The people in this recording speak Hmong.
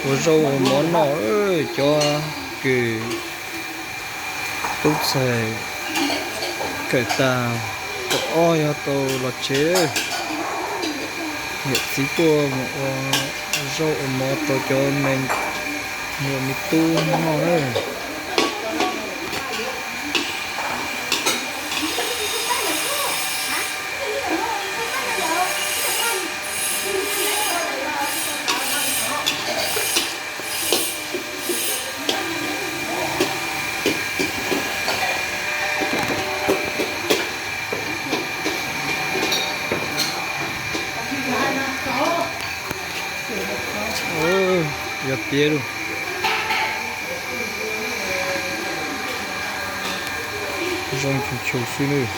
Ua zaub ua mov noj, cov kws tub txais kawm tag, kaum ob yog tau los tsev. Yawm txiv tuaj mus ua zaub ua mov rau cov me nyuam me tub noj na. Yog tiag lauj. Zoo chum chum xwb nawb.